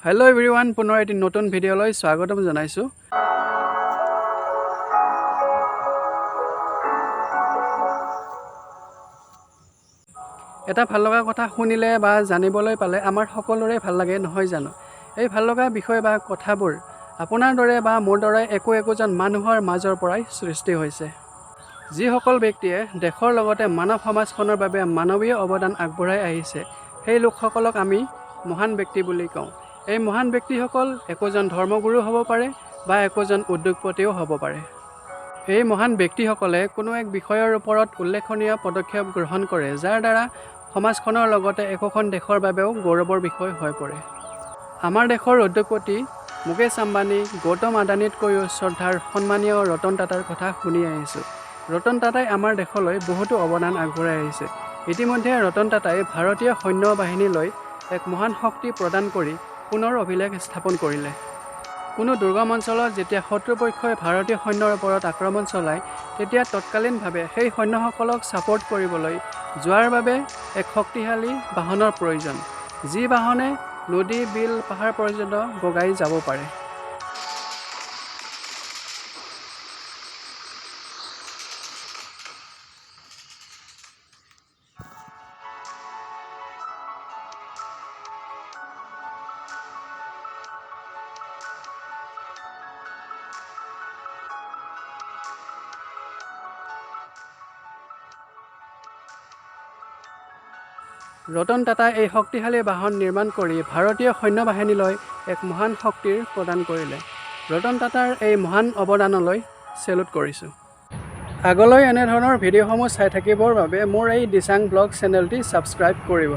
Hello' everyone, পুনৰ এটি নতুন ভিডিঅ'লৈ স্বাগতম জনাইছোঁ। এটা ভাল লগা কথা শুনিলে বা জানিবলৈ পালে আমাৰ সকলোৰে ভাল লাগে, নহয় জানো? এই ভাল লগা বিষয় বা কথাবোৰ আপোনাৰ দৰে বা মোৰ দৰে একো একোজন মানুহৰ মাজৰ পৰাই সৃষ্টি হৈছে। যিসকল ব্যক্তিয়ে দেশৰ লগতে মানৱ সমাজখনৰ বাবে মানৱীয় অৱদান আগবঢ়াই আহিছে, সেই লোকসকলক আমি মহান ব্যক্তি বুলি কওঁ। এই মহান ব্যক্তিসকল একোজন ধৰ্মগুৰু হ'ব পাৰে বা একোজন উদ্যোগপতিও হ'ব পাৰে। এই মহান ব্যক্তিসকলে কোনো এক বিষয়ৰ ওপৰত উল্লেখনীয় পদক্ষেপ গ্ৰহণ কৰে, যাৰ দ্বাৰা সমাজখনৰ লগতে একোখন দেশৰ বাবেও গৌৰৱৰ বিষয় হৈ পৰে। আমাৰ দেশৰ উদ্যোগপতি মুকেশ আম্বানী, গৌতম আদানীতকৈও শ্ৰদ্ধাৰ সন্মানীয় ৰতন টাটাৰ কথা শুনি আহিছোঁ। ৰতন টাটাই আমাৰ দেশলৈ বহুতো অৱদান আগবঢ়াই আহিছে। ইতিমধ্যে ৰতন টাটাই ভাৰতীয় সৈন্য বাহিনীলৈ এক মহান শক্তি প্ৰদান কৰি পুনৰ অভিলেখ স্থাপন কৰিলে। কোনো দুৰ্গম অঞ্চলত যেতিয়া শত্ৰুপক্ষই ভাৰতীয় সৈন্যৰ ওপৰত আক্ৰমণ চলায়, তেতিয়া তৎকালীনভাৱে সেই সৈন্যসকলক ছাপোৰ্ট কৰিবলৈ যোৱাৰ বাবে এক শক্তিশালী বাহনৰ প্ৰয়োজন, যি বাহনে নদী, বিল, পাহাৰ পৰ্যন্ত বগাই যাব পাৰে। ৰতন টাটাই এই শক্তিশালী বাহন নিৰ্মাণ কৰি ভাৰতীয় সৈন্যবাহিনীলৈ এক মহান শক্তিৰ প্ৰদান কৰিলে। ৰতন টাটাৰ এই মহান অৱদানলৈ চেলুট কৰিছোঁ। আগলৈ এনেধৰণৰ ভিডিঅ'সমূহ চাই থাকিবৰ বাবে মোৰ এই দিচাং ব্লগ চেনেলটি ছাবস্ক্ৰাইব কৰিব।